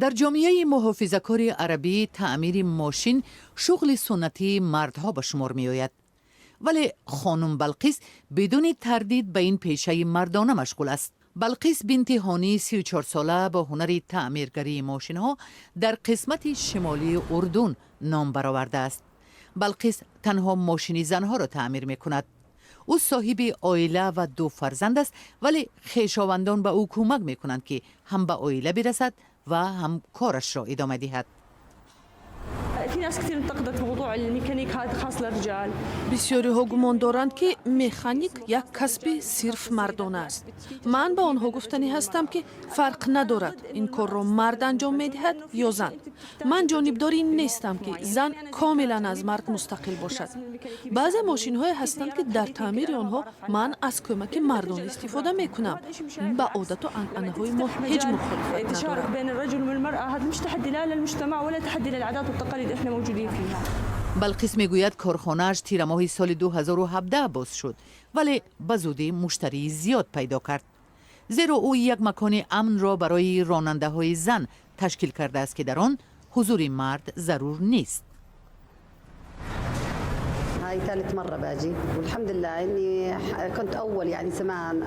Дар ҷомеаи муҳофизакори арабӣ таъмири мошин шуғли суннатии мардҳо ба шумор меояд, вале хонум Балқис бидуни тардид ба ин пешаи мардона машғул аст. Балқис бинти Ҳонии 34 сола бо ҳунари таъмиргарии мошинҳо дар қисмати шимолии Урдун ном баровардааст. Балқис танҳо мошини занҳоро таъмир мекунад. Ӯ соҳиби оила ва ду фарзанд аст, вале хешовандон ба ӯ кӯмак мекунанд, ки ҳам ба оила бирасад ва ҳам корашро идома диҳад. في ناس كثير انتقدت موضوع الميكانيك هذا خاص للرجال. Бисёриҳо гумон доранд, ки механик як касби сирф мардона аст. Ман ба онҳо гуфтанӣ ҳастам, ки фарқ надорад, ин корро мард анҷом медиҳад ё зан. Ман ҷонибдори ин нестам, ки зан комилан аз мард мустақил бошад. Баъзе мошинҳое ҳастанд, ки дар таъмири онҳо ман аз кӯмаки мардон истифода мекунам. Ин ба одату анъанаҳои мо ҳеҷ мухолифат تشارك надорад. بين الرجل والمرأة هذا مش تحدي لا للمجتمع ولا تحدي للعادات والتقاليد اللي احنا موجودين فيها. Балқис мегӯяд, корхонааш тирамоҳи соли 2017 боз шуд, вале ба зудӣ муштарии зиёд пайдо кард, зеро ӯ як макони амнро барои ронандаҳои зан ташкил кардааст, ки дар он ҳузури мард зарур нест. هاي ثالث مرة باجي، والحمد لله إني كنت أول، يعني زمان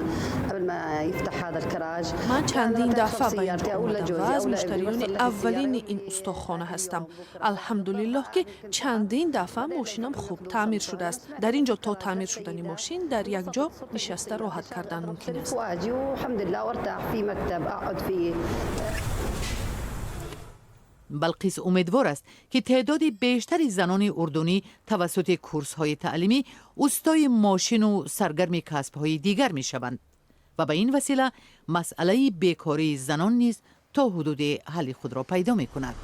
قبل ما يفتح هذا الكراج. Ман чандин дафъа ба инҷо омадам ва аз муштариёни аввалини ин устохона ҳастам. Алҳамдулиллоҳ, ки чандин дафъа мошинам хуб таъмир шудааст. Дар ин ҷо то таъмир шудани мошин дар як ҷо нишаста роҳат кардан мумкин аст. واجي والحمد لله وارتاح في مكتب اقعد فيه. Балқис умедвор аст, ки теъдоди бештари занони урдунӣ тавассути курсҳои таълимӣ устои мошину саргарми касбҳои дигар мешаванд ва ба ин васила масъалаи бекории занон низ то ҳудуде ҳалли худро пайдо мекунад.